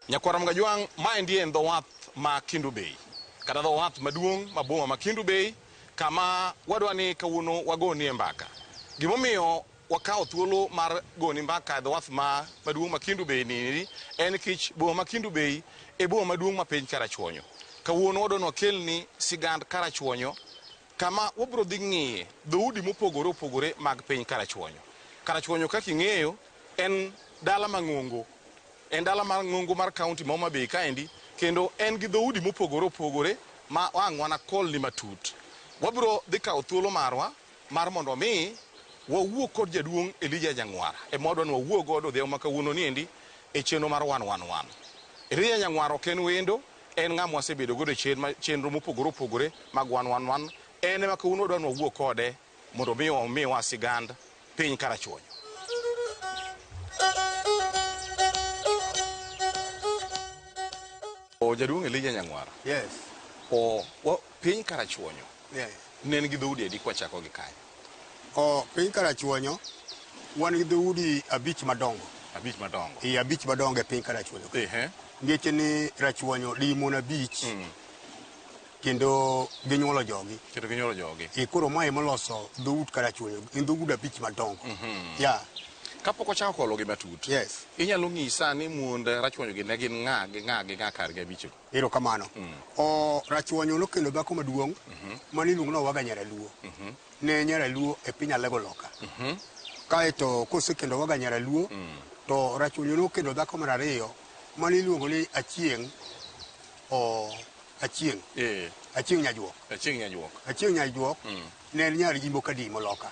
Nyakwar Mgajwang', maendi en dho wath ma Kendu Bay kata dho wath maduong' ma boma ma Kendu Bay kama wadwa ni kawuono wagonie mbaka. Gimomiyo wakawo thuolo mar goni mbaka e dho wath ma maduong' ma Kendu Bay ni en nikech boma ma Kendu Bay e boma maduong' ma piny Karachuonyo. Kawuono wadwa ni wakelni sigand Karachuonyo kama wabiro dhi ng'iye dhoudi mopogore opogore mag piny Karachuonyo. Karachuonyo kaka ing'eyo en dala mang'ongo En dala mar ng'ongo mar kaunti ma Homa Bay kaendi kendo en gi dhoudi mopogore opogore ma ang' wanakolni matut. Wabiro dhi kawo thuolo marwa mar mondo mi wawuo kod jaduong' Elijah Nyang'wara ema wadwa ni wawuo godo odhiambo ma kawuono niendi e chenro mar wan wan wan. Elijah Nyang'wara ok en wendo, en ng'ama wasebedo godo e chenro mopogore opogore mag wan wan wan. En ema kawuono wadwa ni wawuo kode mondo mi omiwa sigand piny Karachuonyo. O jaduong' Elijah Nyang'wara. Yes. O wa, piny Karachuonyo. Yes. Ne en gi dhoudi adi kwachako gi kanyo? O piny Karachuonyo wan gi dhoudi abich madongo. Abich madongo. E abich madongo e piny Karachuonyo. Ehe. Ngeche ni Rachuonyo di mon abich. Kendo ginyuolo jogi. Kendo ginyuolo jogi. E koro mae moloso dhout Karachuonyo, gin dhoudi abich madongo. Yeah. Kapok wachako kologi matut. Yes. Inyalo nyisa ni mond Rachuonyo gi ne gin ng'a gi ng'a gi ng'a kargi abichgo? Erokamano. O Rachuonyo nokendo dhako maduong' mane iluongo ni Owaga Nyaraluo. Ne en Nyaraluo e piny Alego loka. Kaeto kosekendo Owaga Nyaraluo, to Rachuonyo nokendo dhako mar ariyo mane iluongo ni Achieng' o Achieng'. Eh. Achieng' Nyajuok. Achieng' Nyajuok. Achieng' Nyajuok ne en nyar Imbo Kadimo loka.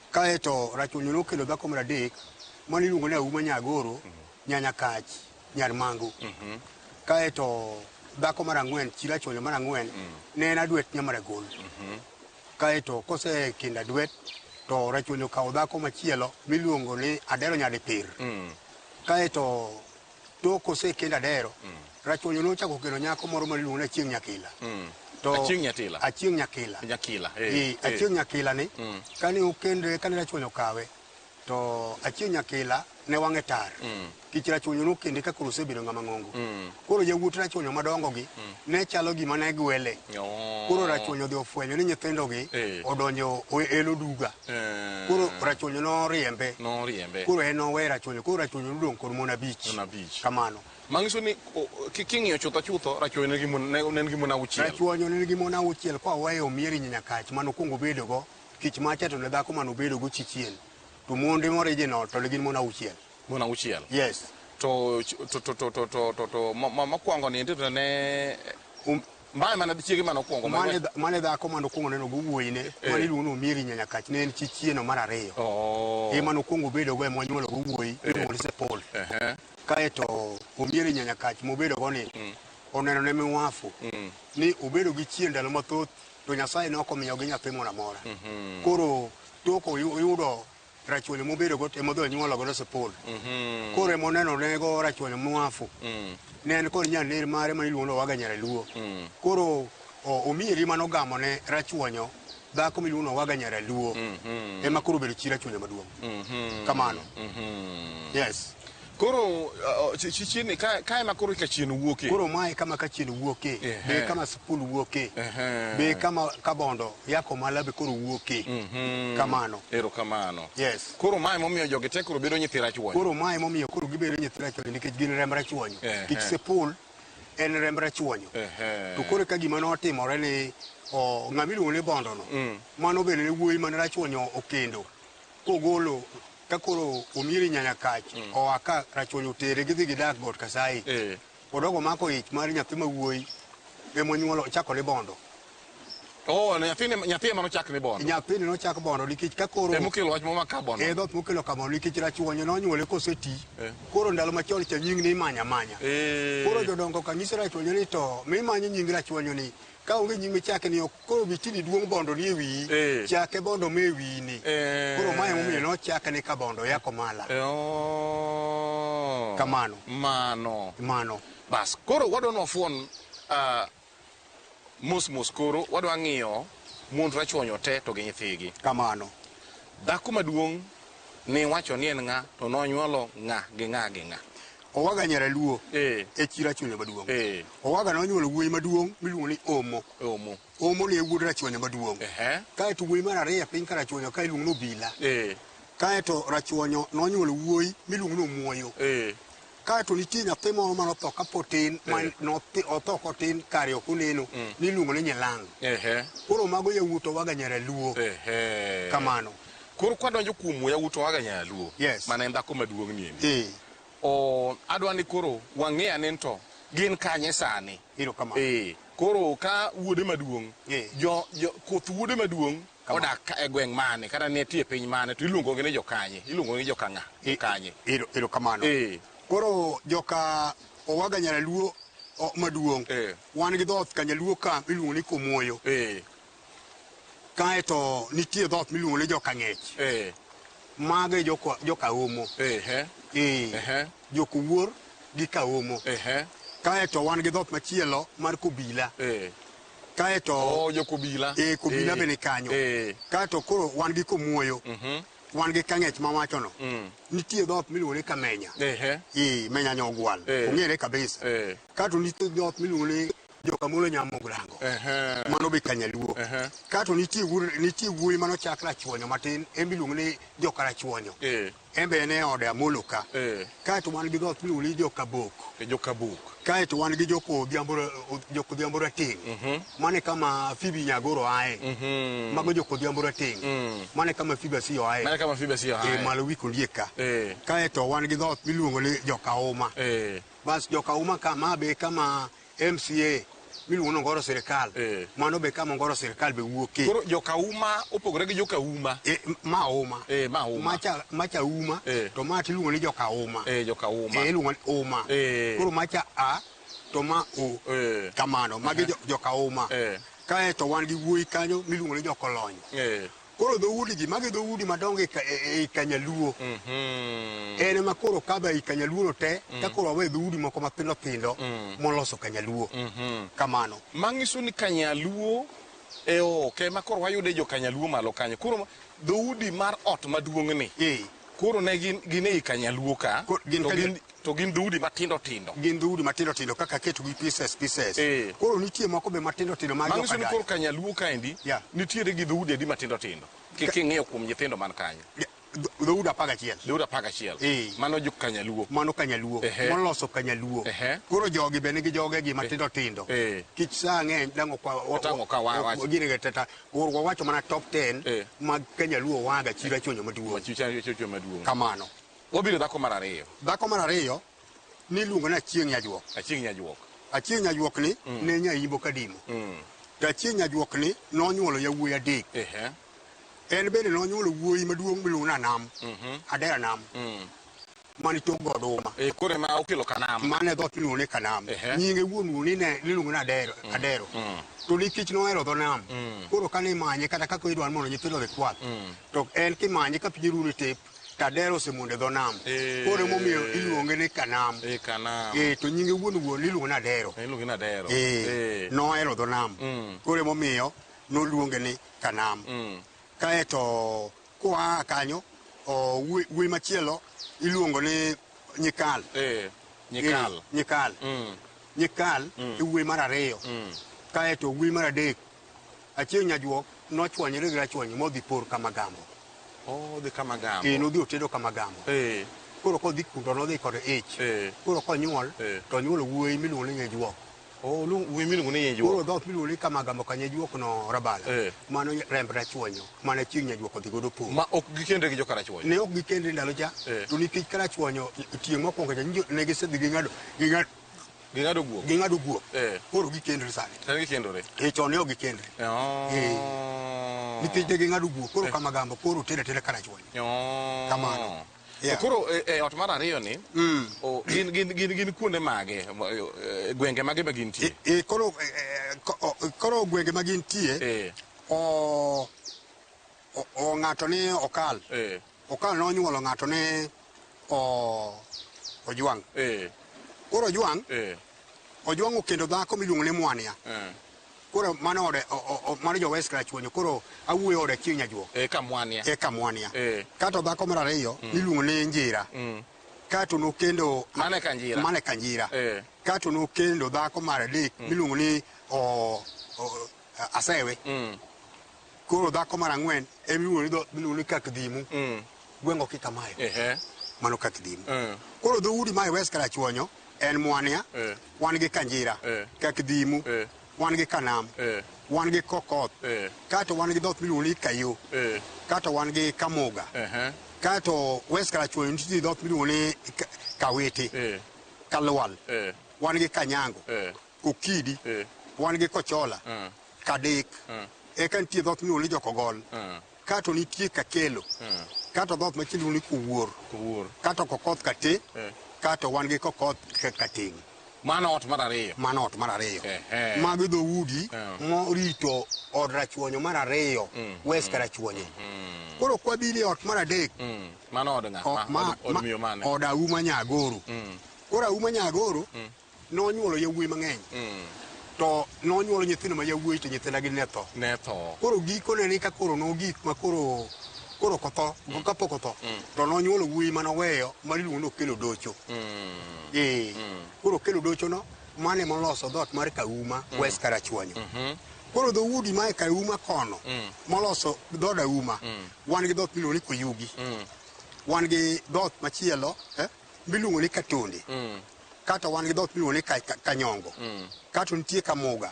Kaeto Rachuonyo nokelo dhako mar adek mane iluongo ni Auma Nyagoro, Nyanyakach, nyar Mangu. Kaeto dhako mar ang'wen, chi Rachuonyo mar ang'wen ne en Adwet Nyamaragol. Kaeto kosekendo Adwet to Rachuonyo okawo dhako machielo miluongo ni Adero Nyadipir. Kaeto Tok kosekend Adero, Rachuonyo nochako kendo nyako moro ma iluongo ni Achieng' Nyakila. To Achieng' Nyatila. Achieng' Nyakila. Nyakila. Eh, Achieng' Nyakila ni, kane okendre, kane Rachuonyo okawe, to Achieng' Nyakila ne wang'e tar. Kich Rachuonyo nokende ka koro osebedo ng'ama ng'ongo. Koro yawuot Rachuonyo madongo gi ne chalo gima ne gwele. Koro Rachuonyo odhi ofwenyo ni nyithindo gi odonjo elo duga. Koro Rachuonyo noriembe. Noriembe. Koro en nowe Rachuonyo. Koro Rachuonyo nodong' kod mon abich. Mon abich. Kamano. Manyiso ni king'iyo chutho chutho Rachuonyo ne nigi mon auchiel. Rachuonyo ne nigi mon auchiel kwa weyo Omieri Nyakach mane okwongo obedogo, kich macha to ne dhako mane obedogo chi chien. To monde moriginal to ne gin mon auchiel. Mon auchiel. Yes. To to to to to to to mokwongo ni to ne Mae mana chiege mane okwongo. Mane mane dhako mane okwongo neno go wuoyine mane iluongo ni Omieri Nyanyakach ne en chi chieno mar ariyo. Oh. Ema nokwongo obedo go ema onyuolo go wuoyi iluongo ni Sepol. Kaeto Omieri Nyanyakach mobedo go ni oneno ne miwafu ni obedo gi chien ndalo mathoth to Nyasaye ne ok omiyogi nyathi moro amora. Koro tok oyudo Rachuonyo mobedo go ema odhi onyuolo godo Sepol. Koro ema oneno ne go Rachuonyo mwafu. Ne en kod nyaner mare ma iluongo ni Owaga Nyaraluo. Koro Omieri mane ogamo ne Rachuonyo dhako miluongo ni Owaga Nyaraluo ema koro obedo chi Rachuonyo maduong'. Kamano. Yes. Koro chien ka ka ema koro ka chien wuoke. Koro mae kama ka chien wuoke, be kama Sepul wuoke, be kama Kabondo Yako Mala be koro wuoke. Kamano. Erokamano. Yes. Koro mae momiyo jogi te koro bedo nyithi Rachuonyo. Koro mae momiyo koro gibedo nyithi Rachuonyo nikech gin remb Rachuonyo. Nikech Sepul en remb Rachuonyo. To koro ka gima notimore ni ng'ama iluongo ni Bondo no, mano bende ne wuoyi mane Rachuonyo okendo kogolo ka koro Omieri Nyanyakach oa ka Rachuonyo otere gidhi gidak Got Kasai. Odogo omako ich mar nyathi ma wuoyi emonyuolo ochako ni Bondo. Oh, nyathini nyathi ema nochak ni Bondo. Nyathini nochak Bondo nikech ka koro Emokelo wach moma ka Bondo. E dhoot mokelo kamano nikech Rachuonyo nonyuole koseti. Koro ndalo machon cha nying ne imanyo amanya. Koro jodongo ka nyiso Rachuonyo ni to mimanyo nying Rachuonyo ni ka onge nying michake ni ok koro bitini duong' Bondo ni e wiyi. Chake Bondo me wiyi ni. Koro mae emomiyo nochake ni Kabondo Yako Mala. Oh. Kamano. Mano. Mano. Bas, koro wadwa ni wafuon mos mos koro wadwa ng'iyo mond Rachuonyo te to gi nyithigi. Kamano. Dhako maduong' ni wacho ni en ng'a to nonyuolo ng'a gi ng'a gi ng'a. Owaga Nyaraluo Eh. e chi Rachuonyo maduong'. Eh. Owaga nonyuolo wuoyi maduong' miluongo ni Omo. Omo. Omo ne e wuod Rachuonyo maduong'. Ehe. Kaeto wuoyi mar ariyo e piny ka Rachuonyo ka iluongo ni Obila. Eh. Kaeto Rachuonyo nonyuolo wuoyi miluongo ni Omuoyo. Eh. Kaeto nitie nyathi moro manotho kapod tin, ma Eh. otho kotin kare ok oneno, niluongo ni Nyilang'. Ehe. Koro mago yawuot Owaga Nyaraluo. Ehe. Kamano. Koro kwadonjo kuom yawuot Owaga Nyaluo. Yes. Mane en dhako maduong' ni endi. Eh. O adwa ni koro wang'e ane ni to gin kanye sani. Erokamano. Eh. Koro ka wuode maduong', Eh. jo koth wuode maduong' Kamano. odak e gweng' mane kata nitie e piny mane to iluongo gi ni jokanye, iluongo ni jokang'a, jokanye. Erokamano. Eh. Koro joka Owaga Nyaraluo maduong'. Eh. Wan gi dhoot Kanyaluo ka miluongo ni Komuoyo. Eh. Kaeto nitie dhoot miluongo ni joka Ng'ech. Eh. Mago e joka Omo. Ehe. Eh. Ehe. Jokowuor gi Kaomo. Ehe. Kaeto wan gi dhoot machielo mar Kobila. Eh. Kaeto Oh, jokobila. eh, Kobila Eh. be ni kanyo. Eh. Kaeto koro wan gi Komuoyo. Mhm. Wan gi Kang'ech mawachono. Mm. Nitie dhoot miluongo ni Kamenya. Ehe. Eh, Menya Nyogwal. Eh. Ong'ere kabisa. Eh. Kaeto nitie dhoot miluongo ni Jokamolo Nyamogrango. Ehe. Mano be Kanyaluo. Ehe. Kaeto nitie wuoyi manochak Rachuonyo matin, en be iluongo ni Joka Rachuonyo. Eh. En be en e ode Amolo ka. Eh. Kaeto wan gi dhoot miluongo ni Jokabok. Jokabok. Kaeto wan gi Joko Odhiambo Rateng'. Mano e kama Phoebe Nyagoro ae. Mhm. Mago Joko Odhiambo Rateng'. Mm. Mano e kama Phoebe Asiyo ae. Mane kama Phoebe Asiyo E ae. malo wi Kondiek ka. Eh. Kaeto wan gi dhoot miluongo ni Jokauma. Eh. Bas Jokauma ka ma be kama MCA miluongo ni Ongoro Sirikal. Eh. Mano be kama Ongoro Sirikal be wuokie. Koro jokauma opogore gi jokauma. E, ma uma. Eh, ma uma. Macha uma. Eh. To ma tiluongo ni Jokauma. Eh, jokauma. Eh, iluongo ni uma. Eh. Koro macha a to ma o. Eh. Kamano, magi Jokauma. Eh. Kaeto wan gi wuoyi kanyo miluongo ni Jokolony. Eh. Koro dhoudi gi, magi dhoudi madongo e Kanyaluo. Mhm. En ema koro kaba ei Kanyaluo no te, ka koro wawe dhoudi moko matindo tindo moloso Kanyaluo. Mhm. Kamano. Manyiso ni Kanyaluo e oke ma koro wayude jo Kanyaluo malo kanyo. Koro dhoudi mar ot maduong' ni. Eh. Koro ne gin ei Kanyaluo ka. Gin To gin dhoudi matindo tindo. Gin dhoudi matindo tindo kaka keto gi pieces pieces. Eh. Koro nitie moko be matindo tindo mag Manyiso ni Jokadaya. koro Kanyaluo kaendi Yeah. nitiere gi dhoudi adi matindo tindo. King'iyo kuom nyithindo man kanyo. Dhoudi 11. Dhoudi 11. Eh. Mano jo Kanyaluo. Mano Kanyaluo. Ehe. Moloso Kanyaluo. Ehe. Koro jogi be nigi jogegi matindo tindo. Eh. Kich saa ng'eny dang' ok Tang' ok wa- gini ga tata. Koro wawacho mana top 10 Eh. mag Kanyaluo Owaga chi Rachuonyo maduong'. Machicho maduong'. Kamano. Wabiro dhako mar ariyo. Dhako mar ariyo niluongo ni Achieng' Nyajuok. Achieng' Nyajuok. Achieng' Nyajuok ni ne nyaimbo Kadimo. Mm. To Achieng' Nyajuok ni nonyuolo yawuoyi adek. Ehe. En bende nonyuolo wuoyi maduong' miluongo ni Anam. Mhm. Adera Nam. Mm. Mani tok Goduma. Eh, koro ema okelo Kanam. Mano e dhoot miluongo ni Kanam. Ehe. Nyinge wuon wuon ni ne iluongo ni Adero. Adero. Mm. To nikech nohero dho nam. Mm. Koro kane imanye kata kaka idwaro mondo nyithindo odhi kwath. Mm. To en kimanye ka piny runo tep, to Adero osemondo e dho nam. Eh. Koro emomiyo iluonge ni Kanam. Eh, Kanam. Eh, to nyinge wuon wuon iluongo ni Adero. Iluonge ni Adero. Eh, Eh. nohero dho nam. Mm. Koro emomiyo noluonge ni Kanam. Mm. Kaeto koa kanyo, wuoyi machielo iluongo ni Nyikal. Eh, Nyikal. Eh, Nyikal. Mm. Nyikal e wuoyi mar ariyo. Mm. Kaeto wuoyi mar adek, Achieng' Nyajuok nochwanyore gi Rachuonyo modhi por Kamagambo. Oh, dhi Kamagambo. Eh, nodhi otedo Kamagambo. Eh. Koro kodhi kuno nodhi kod ich. Eh. Koro konyuol, Eh. to onyuolo wuoyi miluongo ni Nyajuok. Oh, wuoyi miluongo ni Nyajuok. Koro dhoot miluongo ni Kamagambo ka Nyajuok no Rabala. Eh. Mano remb Rachuonyo, mane Achieng' Nyajuok odhi godo por. Ma ok gikendre gi joka Rachuonyo. Ne ok gikendre ndalo cha, Eh. to nikech Karachuonyo tieng' mokwongo cha ne gisedhi ging'ado Ging'ado guok. Ging'ado guok. Eh. Koro gikendre sani. Sani gikendore. Eh, chon ne ok gikendre. Oh. Eh. Nikech ne ging'ado guok, koro Eh. Kamagambo koro tere atera Karachuonyo. Oh. Kamano. Yeah. Koro e ot mar ariyo ni, Mm. gin kuonde mage, gwenge mage ma gintie? Koro, koro gwenge ma gintie, Eh. o ng'ato ni Okal. Eh. Okal nonyuolo ng'ato ni Ojwang'. Eh. Koro Ojwang', Eh. Ojwang' okendo dhako miluongo ni Mwania. Eh. Koro mano ode, mano jo West Karachuonyo, koro awuoyo ode Achieng' Nyajuok. E ka Mwania. E ka Mwania. Eh. Kato dhako mar ariyo Mm. miluongo ni Njira. Mm. Kato nokendo Mane Kanjira. Mane Kanjira. Eh. Kato nokendo dhako mar adek miluongo ni Asewe. Koro dhako mar ang'wen ema iluongo ni Kakdhimu. Gweng'o Kikamayo. Mano Kakdhimu. Koro dhoudi ma e West Karachuonyo en Mwania, wan gi Kanjira, Kakdhimu, wan gi Kanam, wan gi Kokoth, kato wan gi dhoot miluongo ni Kayo, kato wan gi Kamoga, kato West Karachuonyo nitie dhoot miluongo ni Kawete, Kalwal, wan gi Kanyango, Okidi, wan gi Kochola, Kadek, eka nitie dhoot miluongo ni Jokogol, kato nitie Kakelo, kato dhoot machielo iluongo ni Kowuor, kato Kokoth Kate, kato wan gi Kokoth Kateng'. Mano ot mar ariyo. Mano ot mar ariyo. Mago dhoudi morito od Rachuonyo mar ariyo, West Karachuonyo. Koro kwabiro e ot mar adek. Mano od ng'a? Od miyo mane? Od Auma Nyagoro. Koro Auma Nyagoro nonyuolo yawuoyi mang'eny. To nonyuolo nyithindo ma yawuoyi to nyithinda gi ne tho. Ne tho. Koro gikone ni ka koro nogik ma koro koro kotho, kapok otho, to nonyuolo wuoyi manoweyo mar iluongo ni Okelo Docho. Koro Okelo Docho no, mano ema oloso dhoot mar Kauma, West Karachuonyo. Koro dhoudi ma e Kauma kono, moloso dhood Auma, wan gi dhoot miluongo ni Koyugi. Wan gi dhoot machielo, miluongo ni Katonde. Kato wan gi dhoot miluongo ni Kanyongo. Kato nitie Kamuga.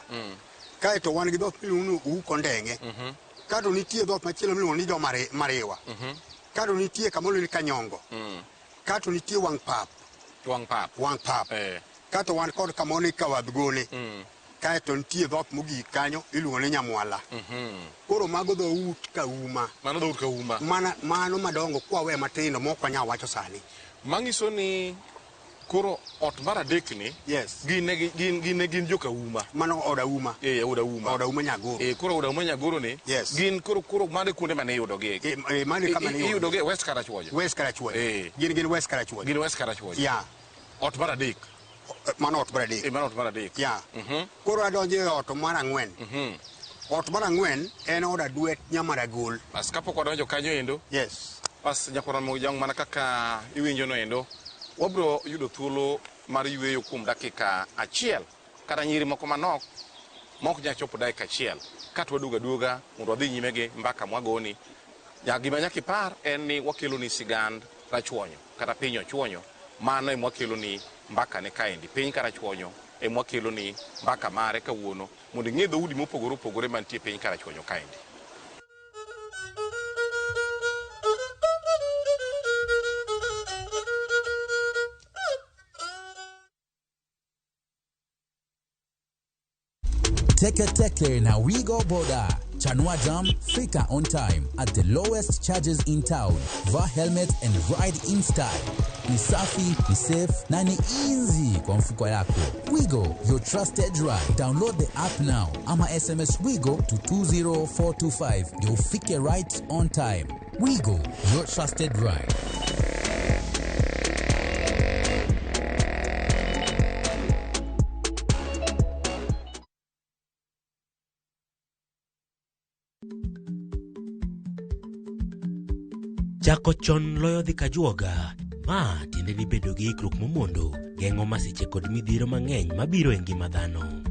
Kaeto wan gi dhoot miluongo ni Ouko Ndeng'e. Kato nitie dhoot machielo miluongo ni Joma Mariwa. Kato nitie kamoro ni Kanyongo. Kato nitie Wang' Pap. Wang' Pap. Wang' Pap. Kato wan kod kamoro ni Kawadhgone. Kaeto nitie dhoot mogik kanyo iluongo ni Nyamwala. Koro mago dhout Kauma. Mano dhout Kauma. Mano madongo kwawe matindo mok wanyal wacho sani. Manyiso ni koro ot mar adek ni, Yes. gin ne gin jo Kauma. Mano od Auma. Od Auma. Od Auma Nyagoro. Koro od Auma Nyagoro ni, Yes. gin koro mane kuonde mane iyudogi? Mane kama ne iyudogi West Karachuonyo. West Karachuonyo. Gin West Karachuonyo. Gin West Karachuonyo. Yeah. Ot mar adek. Mano ot mar adek. Mano ot mar adek. Yeah. Koro adonjo e ot mar ang'wen. Ot mar ang'wen en od Adwet Nyamaragol. Bas kapok wadonjo kanyo endo. Yes. Bas nyakwara Mojang mana kaka iwinjo no endo. Wabro yudo thuolo mar yweyo kuom dakika achiel kata nyiri moko manok mok nyal chopo dakika achiel kato waduogo aduoga mondo wadhi nyime gi mbaka mwagoni. Gima nyaka ipar en ni wakelo ni sigand Rachuonyo kata piny Ochuonyo, mano ema wakelo ni mbaka ne kaendi. Piny Karachuonyo ema wakelo ni mbaka mare kawuono mondo ing'e dhoudi mopogore opogore mantie piny Karachuonyo kaendi. Teke Teke na Wigo Boda. Chanua Jam, Fika on time at the lowest charges in town. Vaa helmet and ride in style. Ni safi, ni safe na ni easy kwa mfuko yako. Wigo, your trusted ride. Download the app now. Ama SMS Wigo to 20425. Ndio ufike right on time. Wigo, your trusted ride. Chako chon loyo dhi kajuoga. Ma tiende ni bedo gi ikruok momondo geng'o masiche kod midhiero mang'eny mabiro e ngima dhano.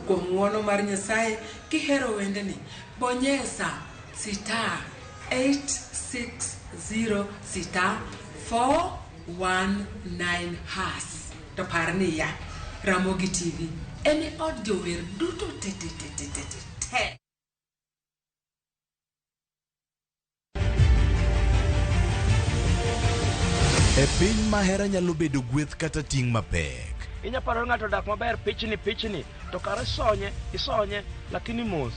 Kuom ng'wono mar Nyasaye kihero wendeni, bonyesa star 860 star 419 hash. To par niya, Ramogi TV en e od jower duto te te te te te te. E piny ma hera nyalo bedo gweth kata ting' mapek. Inya paro ng'ato dak maber pichni pichni to kare isonye isonye lakini mos.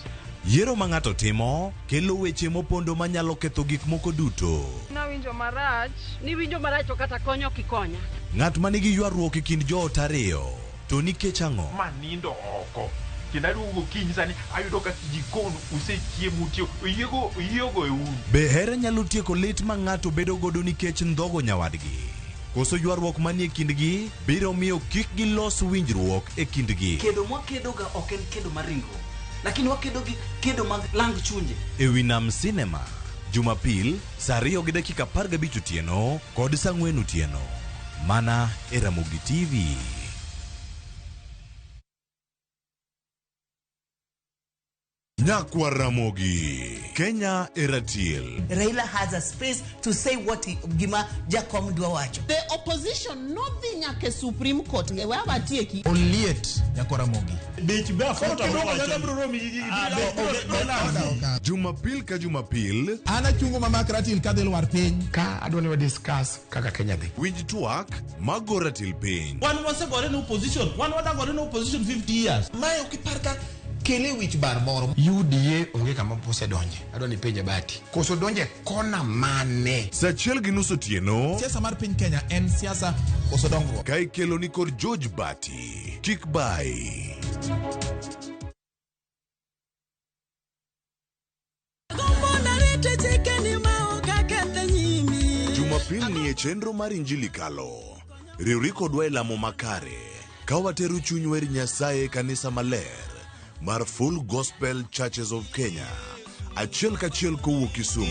Yiero ma ng'ato timo kelo weche mopondo manyalo ketho gik moko duto. Nawinjo marach. Niwinjo marach to kata konyo ok ikonya. Ng'at ma nigi ywaruok e kind joot ariyo. To nikech ang'o? Ma nindo oko. Kendo aduogo gokinyi sani ayudo ka jikon usechiemo utieko. Oyiego oyiego e un. Be hera nyalo tieko lit ma ng'ato bedo godo nikech ndhogo nyawadgi? Koso ywaruok manie kindgi biro miyo kik gilos winjruok e kindgi? Kedo mwakedoga ok en kedo mar ringruok, lakini wakedo gi kedo mag lang chunje. E wi Nam Cinema, Jumapil, saa 2:15 otieno kod saa 4 otieno. Mana e Ramogi TV. Nyakwar Ramogi, Kenya e ratil. Raila has a space to say what he, gima Jakom dwa wacho. The opposition nodhi nyaka e Supreme Court. We awatieki. Oliet nyakwar Ramogi. Jumapil ka Jumapil, An achungo mamak ratil kadhi lwar piny. Ka adwa ni wa discuss kaka Kenya dhi. Winj twak mago ratil piny. Wan wasegore ne opposition, wan wadagore ne opposition 50 years. Mae ok ipar ka kele wich bar moro. UDA onge kama osedonje. Adwa ni ipenje Bahati. Koso donje kona mane? Saa 1:30 otieno. Siasa mar piny Kenya en siasa koso dongruok. Ka ikelo ni kod George Bati. Kik bai. Jumapil ni e chenro mar Injili Kalo. Riwri kodwa e lamo makare ka watero chunywa ir Nyasaye e kanisa maler mar Full Gospel Churches of Kenya. Achiel kachiel kowuok Kisumu.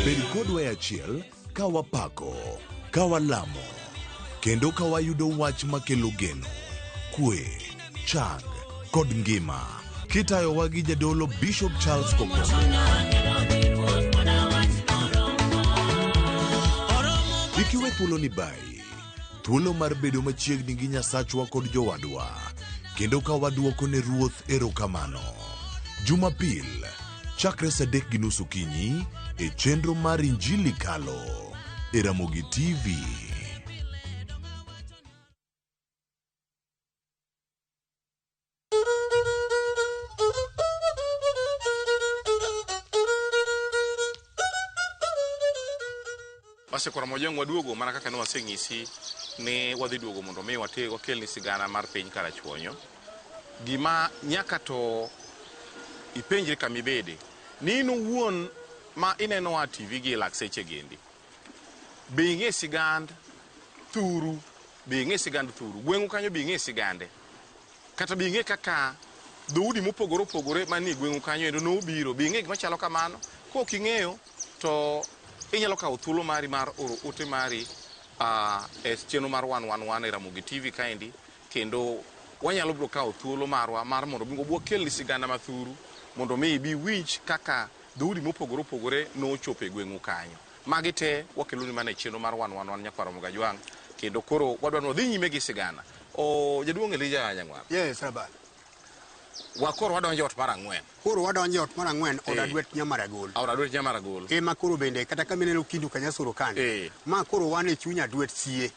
Bed kodwa e achiel ka wapako, ka walamo, kendo ka wayudo wach makelo geno, kwe, chang kod ngima. Kitayowa gi jadolo Bishop Charles Kokomo. Kik iwe thuolo ni bayi, thuolo mar bedo machiegni gi Nyasachwa kod jowadwa, kendo ka waduoko ne Ruoth erokamano. Jumapil, chakre saa 3:30 okinyi e chenro mar Injili Kalo e Ramogi TV. Basi koro Mojong waduogo mana kaka ne waseng'isi ni wadhi duogo mondo mi wakelni sigana mar piny Karachuonyo. Gima nyaka to ipenjri kama ibede, ni in owuon ma inenowa TV gi e lak seche gendi. Be ing'e sigand Thuru? Be ing'e sigand Thuru? Gweng'u kanyo be ing'e sigande? Kata be ing'e kaka dhoudi mopogore opogore manie gweng'u kanyo endo nobiro? Be ing'e gima chalo kamano? Kok ing'eyo to inyalo kawo thuolo mari mar oro ote mari e chenro mar 111 e Ramogi TV kaendi, kendo wanyalo biro kawo thuolo marwa mar mondo mi wakelni sigana ma Thuru mondo mi ibi winj kaka dhoudi mopogore opogore nochopo e gweng'u kanyo. Magi te wakeloni mana e chenro mar 111 nyakwar Ramogi Ajwang', kendo koro wadwa ni wadhi nyime gi sigana. O jaduong' Elijah Nyang'war. Yes, Rabal. Wakoro wadonjo ot mar 4. Koro wadonjo ot mar 4 od Adwet Nyamaragol. Od Adwet Nyamaragol. Ema koro bende kata ka mineno Kindu Kanyasoro kanyo. Ma koro wan e chuny Adwet sie.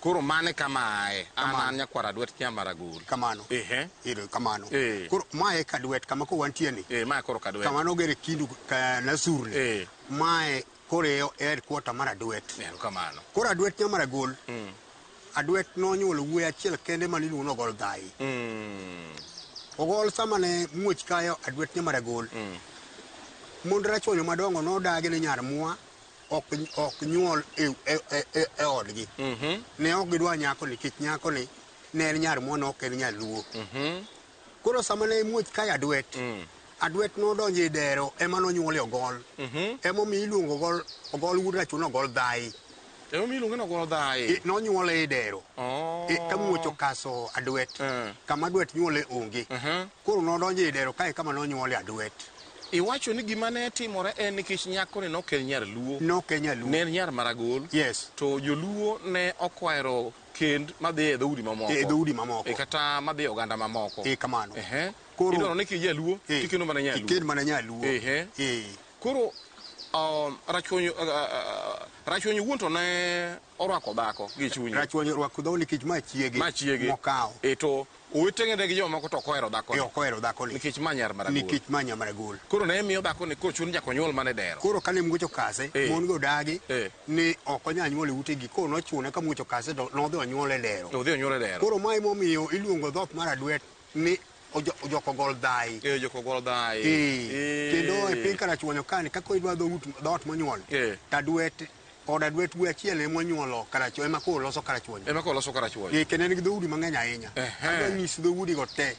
Koro mane kama ae? An nyakwar Adwet Nyamaragol. Kamano. Ehe. Ero kamano. Koro mae Kadwet kama koro wantie ni. Mae koro Kadwet. Kama nogere Kindu Kanasurni. Mae koro e headquarter mar Adwet. Ero kamano. Koro Adwet Nyamaragol. Adwet nonyuolo wuoyi achiel kende mane iluongo ni Ogol Dhai. Ogol sama ne muoch kayo Adwet Nyamaragol. Mond Rachuonyo madongo nodagi ni nyar mwa ok nyuol e odgi. Ne ok gidwa nyako nikech nyako ni ne en nyar mwa, ne ok en nyar Luo. Koro sama ne muoch kayo Adwet, Adwet nodonjo e dero ema nonyuole Ogol. Emomiyo iluongo Ogol, Ogol wuod Rachuonyo Ogol Dhai. Emomiyo iluonge ni Ogol Dhai. Nonyuole e dero. Ka muoch okaso Adwet, kama Adwet nyuole onge. Koro nodonjo e dero kae kama nonyuole Adwet. Iwacho ni gima ne timore en nikech nyako ni nok en nyar Luo. Nok en nyar Luo. Ne en nyar Maragol. Yes. To joluo ne okwero kend madhi e dhoudi mamoko. E dhoudi mamoko. Kata madhi e oganda mamoko. Kamano. Koro idwaro ni kijaluo tikendo mana nyaluo. Tikend mana nyaluo. Koro Rachuonyo Rachuonyo wuon to ne orwako dhako gi chunye. Rachuonyo orwako dhako nikech ma chiege. Ma chiege. Mokawo. E to owetene gi jomamoko to ok ohero dhako. E ok ohero dhako ni. Nikech ma nyar Maragol. Nikech ma nyar Maragol. Koro ne miyo dhako ni koro chun nyaka onyuol mana e dero. Koro kane muoch okase, mon go dagi ni ok onyal nyuol e utegi. Koro nochune ka muoch okase to nodhi onyuol e dero. Odhi onyuol e dero. Koro ma emomiyo iluongo dhoot mar Adwet ni Jokogol Dhai. Jokogol Dhai. Kendo e piny Karachuonyo kani kaka idwa dhoot monyuol, to Adwet od Adwet wuoyi achiel ema onyuolo Karachuonyo, ema koro loso Karachuonyo. Ema koro loso Karachuonyo. Kendo en gi dhoudi mang'eny ahinya. Adwa nyisi dhoudi go te.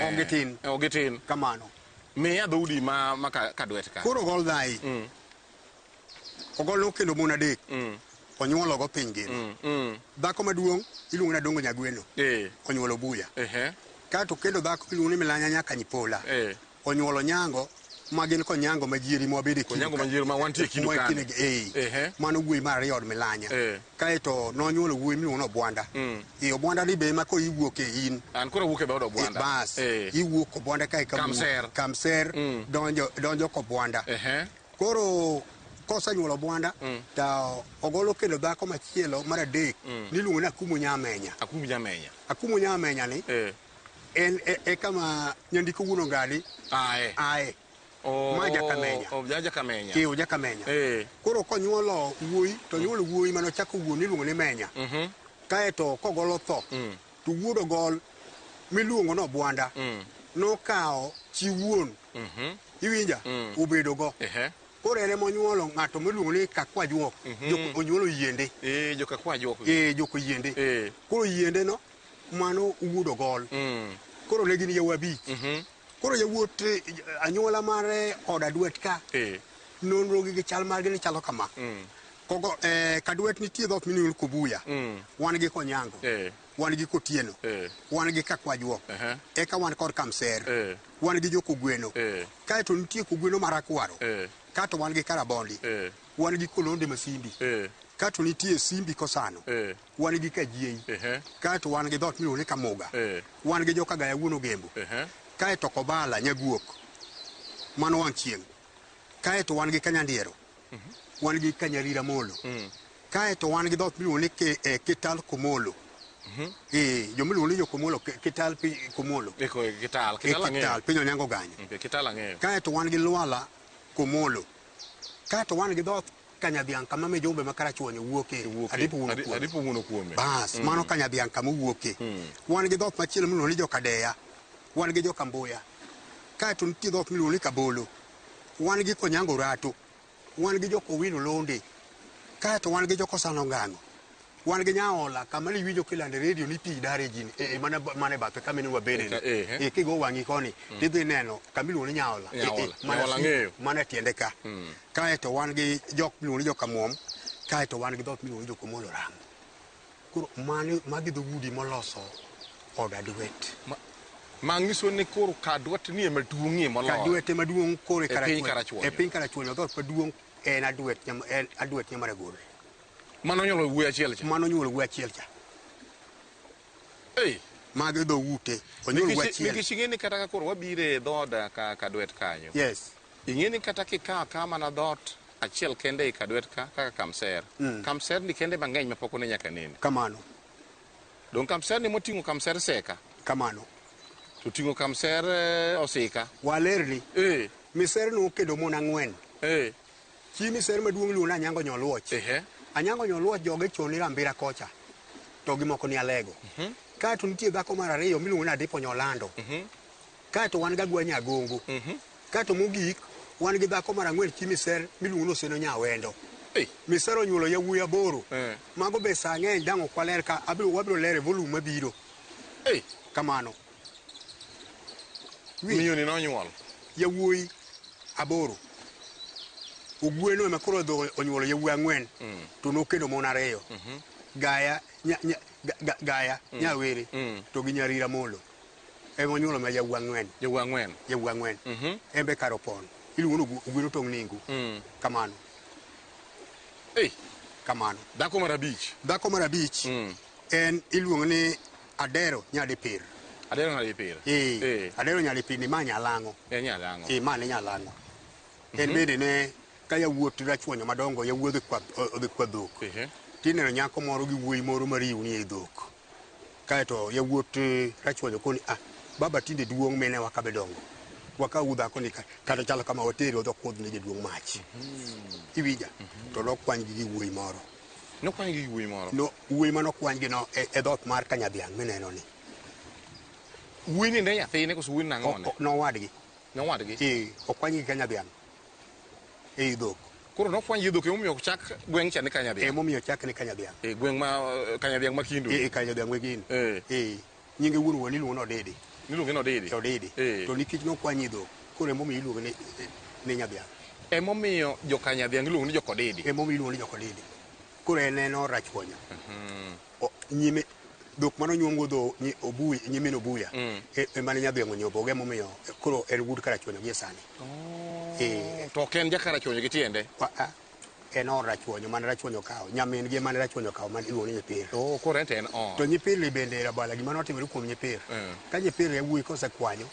Ok gitin. Ok gitin. Kamano. Miya dhoudi ma Kadwet ka. Koro Ogol Dhai. Ogol nokendo mon adek. Onyuolo go piny ngima. Dhako maduong' iluongo ni Adongo Nyagweno. Onyuolo Buya. Kato kendo dhako iluongo ni Milanya nyaka Nyipola. Onyuolo Nyango ma gin konyango ma jieri mwabede e Konyango ma jieri ma wantie e kindu kanyo. Mano wuoyi mar ariyo od Milanya. Kaeto nonyuolo wuoyi miluongo ni Obwanda. Obwanda ni be ema koro iwuok e in. An koro awuok e dhood Obwanda. Bas. Iwuok Obwanda kae ka Kamser. Kamser donjo Kobwanda. Koro kosenyuolo Obwanda to Ogolo kendo dhako machielo mar adek niluongo ni Akumu Nyamenya. Akumu Nyamenya. Akumu Nyamenya ni en e kama nyandiko wuon Ongali ae. Ma Jakamenya. Jakamenya. Jakamenya. Koro konyuolo wuoyi to nyuolo wuoyi manochako wuon iluongo ni Menya. Kaeto kogolo tho to wuod Ogol miluongo ni Obwanda nokawo chi wuon. Iwinja? Obedo go. Koro en ema onyuolo ng'ato miluongo ni Kakwajuok. Onyuolo Yiende. Jokakwajuok. Joko Yiende. Koro Yiende no mano wuod Ogol. Koro ne gin yawuoyi abich. Koro yawuot anyuola mar od Adwet ka nonro gi chal margi ne chalo kama. Kogo Kadwet nitie dhoot miluongo ni Kobuya. Wan gi Konyango. Wan gi Kotieno. Wan gi Kakwajuok. Eka wan kod Kamser. Wan gi Jokogweno. Kaeto nitie Kogweno marakwaro. Kato wan gi Karabondi. Wan gi Kolonde Masimbi. Kato nitie Simbi Kosano. Wan gi Kajiei. Kato wan gi dhoot miluongo ni Kamuga. Wan gi Jokagaya wuon Ogembo. Kaeto Kobala Nyaguok. Mano wang' chieng'. Kaeto wan gi Kanyandiero. Wan gi Kanyarira Molo. Kaeto wan gi dhoot miluongo ni Kital Komolo. Jomiluongo ni Jokomolo, Kital Komolo. Kital, Kital, piny Onyango Ganyo. Kital ang'eyo. Kaeto wan gi Lwala Komolo. Kaeto wan gi dhoot Kanyadhiang' kama Mijumbe ma Karachuonyo wuoke. Adipo wuon Okuome. Bas, mano Kanyadhiang' kama owuoke. Wan gi dhoot machielo miluongo ni Jokadeya. Wan gi Jokambuya. Kaeto nitie dhoot miluongo ni Kabolo. Wan gi Konyango Rato. Wan gi Jokowino Londe. Kaeto wan gi Jokosano Ngang'o. Wan gi Nyaola kama ne iwinjo kilando e redio ni pi dar e ji mana e bathe kama ne wabede ni. Kigo wang'i koni tidhi neno kama iluongo ni Nyaola. Mana e tiende ka. Kaeto wan gi jok miluongo ni Jokamuom. Kaeto wan gi dhoot miluongo ni Jokomolo Ramo. Koro magi dhoudi moloso od Adwet. Manyiso ni koro Kadwet ni ema duong'ie moloyo. Kadwet ema duong' koro e Karachuonyo. E piny Karachuonyo dhoot maduong' en Adwet Nyamaragol. Mano onyuolo wuoyi achiel cha. Mano onyuolo wuoyi achiel cha. Mago dhoute. Onyuolo wuoyi achiel. Nikech ing'e ni kata ka koro wabiro e dhood Kadwet kanyo. Yes. Ing'e ni kata kikawo akawa mana dhoot achiel kende e Kadwet ka kaka Kamser. Kamser ni kende mang'eny mapok one nyaka nene. Kamano. Dong' Kamser ni moting'o Kamser Seka. Kamano. To ting'o Kamser Osika. Walerni. Miser nokendo mon ang'wen. Chi Miser maduong' iluongo ni Anyango Nyoluoch. Anyango Nyoluoch joge chon ni Rambira kocha. To gi moko ni Alego. Kaeto nitie dhako mar ariyo miluongo ni Adipo Nyolando. Kaeto wan gi Agwa Nyagongo. Kaeto mogik wan gi dhako mar ang'wen chi Miser miluongo ni Oseno Nyawendo. Miser onyuolo yawuoyi aboro. Mago be saa ng'eny dang' ok waler ka wabiro lere volume mabiro. Kamano. Miyo ni nonyuolo yawuoyi aboro. Ogweno ema koro onyuolo yawuoyi ang'wen. To nokendo mon ariyo. Gaya Gaya Nyawere to gi Nyarira Molo. Ema onyuolo ma yawuoyi ang'wen. Yawuoyi ang'wen. Yawuoyi ang'wen. En be kar opon. Iluongo ni Ogweno Tong' Ningu. Kamano. Kamano. Dhako mar abich. Dhako mar abich en iluongo ni Adero Nyadipir. Adero Nyadipir. Adero Nyadipir ni ma Nyalang'o. En Nyalang'o. Ma ne Nyalang'o. En bende ne Ka yawuot Rachuonyo madongo yawuodhi kwa odhi kwa dhok. Tineno nyako moro gi wuoyi moro mariwni e dhok. Kaeto yawuot Rachuonyo koni ah baba tinde duong' mine wakabe dongo. Wakaw dhako ni kata chalo kama watere odhi okudh ne jaduong' mach. Iwinja? To nokwany gi wuoyi moro. Nokwany gi wuoyi moro. No wuoyi manokwany gi no e dhoot mar Kanyadhiang' mineno ni. Wuoyi ni ne nyathine koso wuoyi nang'one? Nowadgi. Nowadgi? Ee, okwany gi Kanyadhiang' ei dhok. Koro nokwany gi dhok emomiyo ochak gweng' cha ni Kanyadhiang'. Emomiyo ochak ni Kanyadhiang'. E gweng' ma Kanyadhiang' ma Kindu. E Kanyadhiang' ma Kindu. Ee. Nyinge wuon wuon iluongo ni Odidi. Niluonge ni Odidi. Odidi. To nikech nokwany e dhok, koro emomiyo iluonge ni Nyadhiang'. Emomiyo jo Kanyadhiang' iluongo ni Jokodidi. Emomiyo iluongo ni Jokodidi. Koro en en or Rachuonyo. Nyime dhok mane onyuomgo dho Obuya, nyimin Obuya, ema ne Nyadhiang' onyombogo emomiyo koro en wuod Karachuonyo gie sani. To ok en ja Karachuonyo gi tiende. En or Rachuonyo mane Rachuonyo okawo. Nyamin gi mane Rachuonyo okawo mane iluongo ni Nyipir. Oh, koro en to en or. To Nyipirni bende Rabala gima notimore kuom Nyipir. Ka Nyipir yawuoyi kosekwanyo,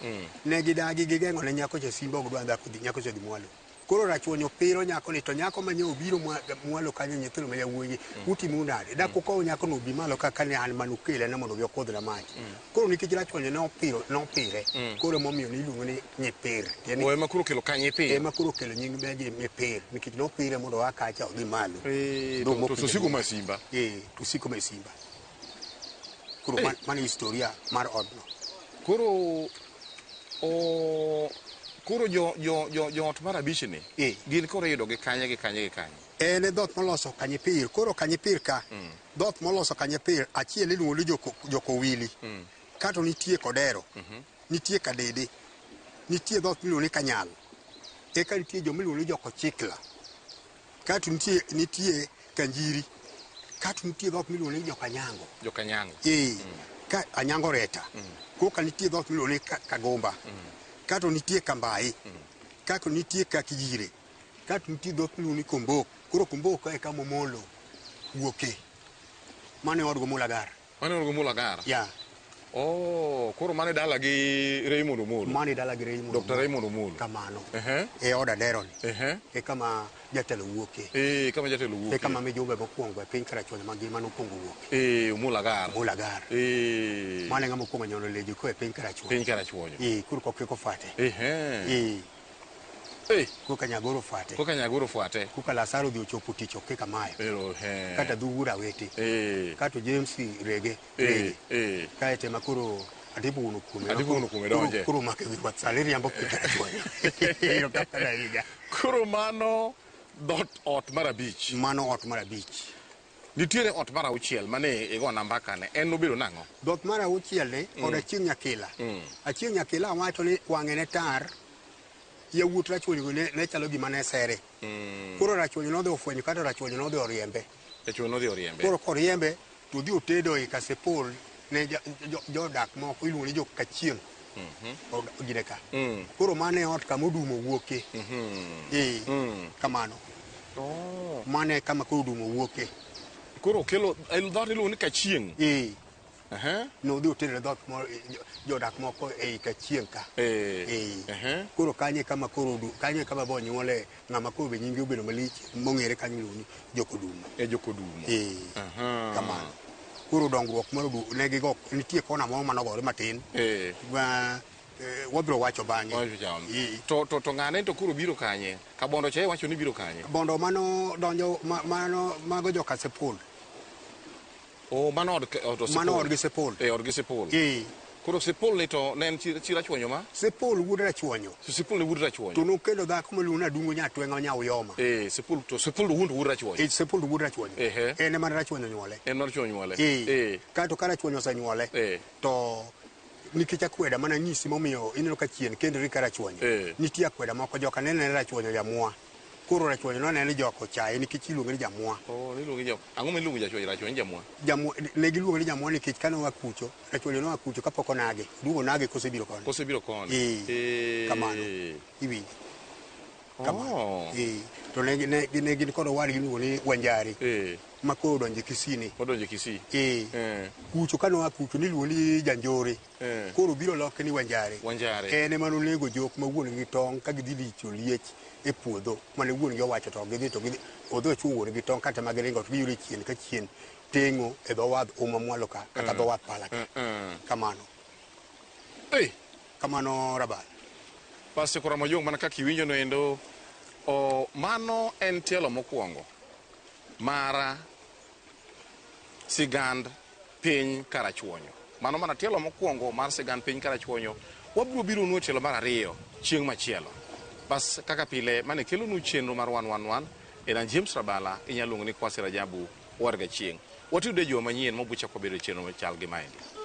ne gidagi gigeng'o ne nyako cha simba ok dwa dhako dhi nyako cha dhi mwalo. Koro Rachuonyo piro nyako ni to nyako ma nyo obiro mwalo kanyo nyithindo ma yawuoyi utimo nade? Dak ukow nyako no obi malo kaka ne an manukele ne mondo obi okudhna mach. Koro nikech Rachuonyo ne opiro nopire, koro emomiyo niluongo ni Nyipir. O ema koro okelo Kanyipir. Ema koro okelo nying begi Nyipir nikech nopire mondo oa kacha odhi malo. To osiko ma simba. To osiko ma simba. Koro mano historia mar odno. Koro koro jo jo jo jo ot mar abich ni gin koro iyudo gi kanye gi kanye gi kanye. En e dhoot moloso Kanyipir. Koro Kanyipir ka, dhoot moloso Kanyipir achiel iluongo ni Jokowili. Kato nitie Kodero, nitie Kadede, nitie dhoot miluongo ni Kanyal. Eka nitie joma iluongo ni Jokochikla. Kato nitie Kanjiri. Kato nitie dhoot miluongo ni Jokanyango. Jokanyango. Ka Anyango Reta. Koka nitie dhoot miluongo ni Kagomba. Kato nitie Kambai. Kato nitie Kakijire. Kato nitie dhoot miluongo ni Kombok. Koro Kombok ka e kama Omolo wuoke. Mano e od Gomula Gar. Mano e od Gomula Gar. Ya. Oh, koro mano e dala gi Raymond Omolo. Mano e dala gi Raymond. Dr. Raymond Omolo. Kamano. E od Adero ni. E kama jatelo wuoke. Kama jatelo wuoke. E kama mijumbe mokwongo e piny Karachuonyo mangima nokwongo wuoke. Omolo Agar. Omolo Agar. Mano e ng'ama okwongo nyono lejo ko e piny Karachuonyo. Piny Karachuonyo. Koro kokiko fate. Koka Nyagoro fate. Koka Nyagoro fwate. Koka Lazaro odhi ochopo tich okika mayo. Kata Dhuwura Awete. Kato James Rege. Rege. Kaeto ema koro Adipo wuon okume. Adipo wuon okume donje. Koro omako e wi rwath sani riambo piny Karachuonyo. Erokamano ahinya. Koro mano dhoot ot mar abich. Mano ot mar abich. Nitiere ot mar auchiel mane igona mbaka ne en nobedo nang'o? Dhoot mar auchiel ni od Achieng' Nyakila. Achieng' Nyakila awacho ni wang'e ne tar, yawuot Rachuonyo go ne chalo gima ne sere. Koro Rachuonyo nodhi ofwenyo kata Rachuonyo nodhi oriembe. Rachuonyo nodhi oriembe. Koro koriembe to odhi otedo e Kasipul ne jodak moko iluongo ni jo Kachieng'. Gine ka. Koro mano e ot kama Odumo wuoke. Kamano. Mano e kama koro Odumo wuoke. Koro okelo dhoot iluongo ni Kachieng'. Nodhi otedo ne dhoot moro jodak moko ei Kachieng' ka. Koro kanyo e kama koro kanyo e kama bonyuole ng'ama koro be nyinge obedo malich mong'ere kanyo iluongo ni Jokodumo. E Jokodumo. Kamano. Koro dongruok mar Odumo ne gigo nitie kona moro manogore matin. Ma wabiro wacho bang'e. To ng'ane to koro biro kanye? Kabondo cha iwacho ni biro kanye? Bondo mano donjo mano mago joka Sepul. Oh, mano od Sepul. Mano od gi Sepul. Od gi Sepul. Koro Sepul ni to ne en chi Rachuonyo ma? Sepul wuod Rachuonyo. So Sepul ne wuod Rachuonyo. To nokendo dhako miluongo ni Adungo Nyatweng'a Nyauyoma. Sepul to Sepul to wuod Rachuonyo. Sepul to wuod Rachuonyo. En ema ne Rachuonyo nyuole. En Rachuonyo nyuole. Kato ka Rachuonyo osenyuole to nikech akweda mana nyisi momiyo ineno ka chien kendri ka Rachuonyo. Nitie akweda moko joka ne nene Rachuonyo jamwa. Koro Rachuonyo noneno ni joka ochaye nikech iluonge ni jamwa. Oh, iluonge ni Ang'o miluongo Rachuonyo Rachuonyo jamwa? Jamwa ne giluonge ni jamwa nikech kane oa kucho, Rachuonyo noa kucho kapok onage. Oduogo onage kosebiro koni. Kosebiro koni. Kamano. Iwinjo. Kamano. To ne gin kod owadgi miluongo ni Wanjari. Ma koro odonjo Kisii ni. Odonjo Kisii. Kucho kane oa kucho niluongo ni Janjore. Koro biro loke ni Wanjare. Wanjare. En ema nonego jok ma wuon gi tong' ka gidhi licho liech. e puodho mane wuon gi owacho to gidhi to gidhi odhi ochuo wuon gi tong' kata ma giringo to giyudo chien ka chien teng'o e dho wadh uma mwalo ka kata dho wadh pala ka kamano. Ei. Kamano Rabal. Bas Kora Mojong mana kaka iwinjo no endo o mano en tielo mokwongo mar sigand piny Karachuonyo. Mano mana tielo mokwongo mar sigand piny Karachuonyo. Wabiro biro nu e tielo mar ariyo chieng' machielo. Bas kaka pile mane kelonu chenro mar 111 en an James Rabala inyalo luongo ni Kwasi Rajabu warga chieng'. Watudre juma manyien mabuchako bedo e chenro machal gi maendi.